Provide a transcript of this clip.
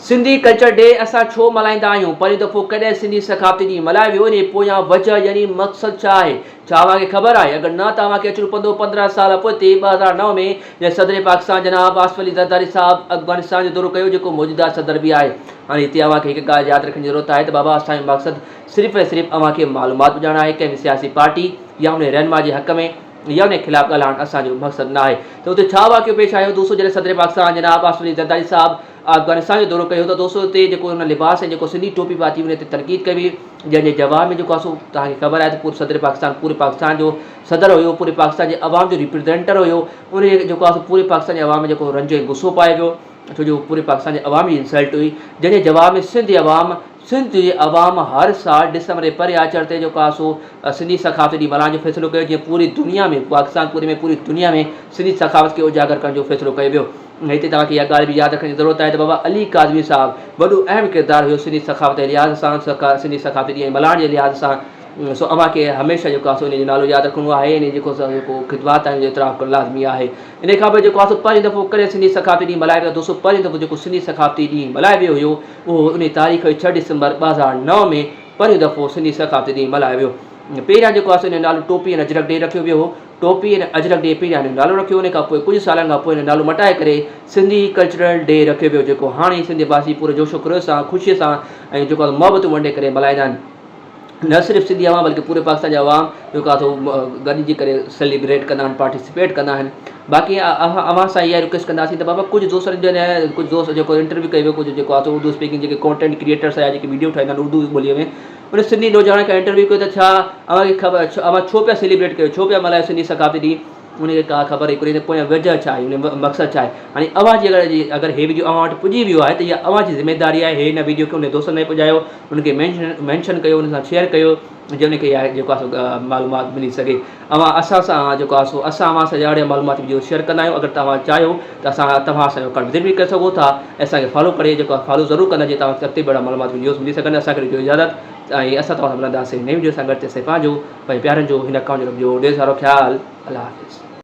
Sindhi culture day اسان ڇو ملهائيندا آهيون؟ پهريون دفعو ڪڏهن سنڌي ثقافتي ڏينهن ملهايو ويو؟ انهي پويان وجهه يعني مقصد ڇا آهي؟ ڇا اوهان کي خبر آهي؟ اگر نه ته اوهان کي اچڻو پوندو 15 سال پوئتي 2009 ۾ جڏهن صدر پاڪستان جناب آصف علي زرداري صاحب افغانستان جو دورو ڪيو جيڪو موجوده صدر به آهي. هاڻي هتي اوهان کي هڪ ڳالهه ياد رکڻ جي ضرورت آهي ته بابا اسان جو مقصد صرف ۽ صرف اوهان کي معلومات پڄائڻ آهي ڪنهن به سياسي پارٽي يا انهي رهنما جي حق ۾ يا انهي خلاف ڳالهائڻ اسان جو مقصد نه آهي ته اتي ڇا واقعو پيش آيو دوستو جڏهن صدر پاڪستان جناب آصف علي زرداري صاحب افغانستان جو دورو ڪيو ته دوستو اتي جيڪو ان لباس ۽ جيڪو سنڌي ٽوپي پاتي ان تي تنقيد ڪئي وئي جنهن جي جواب ۾ جيڪو آهي سو توهان کي خبر آهي ته پورو صدر پاڪستان پوري پاڪستان جو صدر هيو پوري پاڪستان جي عوام جو ريپريزينٽر هيو ان جي جيڪو آهي سو پوري پاڪستان جي عوام ۾ جيڪو رنج ۽ غصو پائي ويو ڇو جو پوري پاڪستان جي عوام جي انسلٽ هئي جنهن جي جواب ۾ سنڌ جي عوام سنڌ جي عوام هر سال ڊسمبر جي پري آچر تي جيڪو آهي سو سنڌي ثقافتي ڏينهن ملهائڻ جو فيصلو ڪيو جيئن پوري دنيا ۾ پاڪستان پوري ۾ پوري دنيا ۾ سنڌي ثقافت کي اجاگر ڪرڻ جو فيصلو ڪيو ويو. هتي توهان کي اها ڳالهه به ياد رکڻ جي ضرورت آهي ته بابا علي ڪاظمي صاحب وڏو اهم ڪردار هيو سنڌي ثقافت جي لحاظ سان سنڌي ثقافتي ڏينهن ملهائڻ جي لحاظ سان سو اوهان کي هميشه جيڪو آهي سو ان جو نالو ياد رکڻو آهي ان جيڪو جيڪو خدمات آهن جو اعتراف ڪرڻ لازمي آهي ان کان پوء جيڪو آهي سو پهريون دفعو ڪڏهن سنڌي ثقافتي ڏينهن ملهايو ويو دوستو پهريون دفعو جيڪو سنڌي ثقافتي ڏينهن ملهايو ويو هيو اهو ان تاريخ هئي 6 ڊسمبر 2009 ۾ پهريون دفعو سنڌي ثقافتي ڏينهن ملهايو ويو پهريان جيڪو آهي سو ان جو نالو ٽوپي ۽ اجرڪ ڊي رکيو ويو هو ٽوپي ۽ اجرڪ ڊي پهريان هن جو نالو رکيو ان کان پوء ڪجهه سالن کان پوء هن جو نالو مٽائي ڪري سنڌي ڪلچرل ڊي رکيو ويو جيڪو هاڻي سنڌ واسي پوري جوش و خروش سان خوشي سان ۽ جيڪو آهي محبتون ونڊي ڪري ملهائيندا آهن نه صرف سنڌي عوام بلڪه پوري پاڪستان جا عوام جيڪو آهي سو گڏجي ڪري سيليبريٽ ڪندا آهن پارٽيسپيٽ ڪندا آهن باقي اوهان سان اها رڪويسٽ ڪنداسين ته بابا ڪجهه دوستن جڏهن ڪجهه دوست جيڪو انٽرويو ڪيو ويو ڪجهه جيڪو آهي سو اردو اسپيڪنگ جيڪي ڪانٽينٽ ڪريئيٽرس آهيا جيڪي ويڊيو ٺاهيندا آهن اردو ٻوليء ۾ ان سنڌي نوجوانن کان انٽرويو ڪيو ته ڇا اوهان کي خبر اوهان ڇو پيا سيليبريٽ ڪيو ڇو پيا ملهايو سنڌي ثقافتي ڏينهن ان کي ڪا خبر ئي ڪونهي ته پويان وجهه ڇا آهي ان مقصد ڇا آهي هاڻي اوهان جي اگر اگر هي ويڊيو اوهان وٽ پڄي ويو آهي ته اها اوهان جي ذميداري آهي هن ويڊيو کي ان دوستن تائين پڄايو ان کي مينشن مينشن ڪيو ان سان شيئر ڪيو جي ان کي اها جيڪو آهي سو معلومات ملي سگهي اوهان اسان سان جيڪو آهي سو اسان اوهان سان اهڙا معلوماتي ويڊيو شيئر ڪندا آهيون اگر توهان چاهيو ته اسان توهان اسان جو اڪائونٽ وزٽ به ڪري سگهو ٿا ۽ اسان کي فالو ڪري جيڪو آهي فالو ضرور ڪندا جيئن توهان کي اڳتي به اهڙا معلوماتي ويڊيوز ملي سگهن اسان کي ڏجو اجازت ۽ اسان توهان سان ملنداسين نئين ويڊيو سان گڏ تيستائين پنهنجو پنهنجي پيارن جو هن اڪائونٽ جو رکجو ڍير سارو خيال الله حافظ.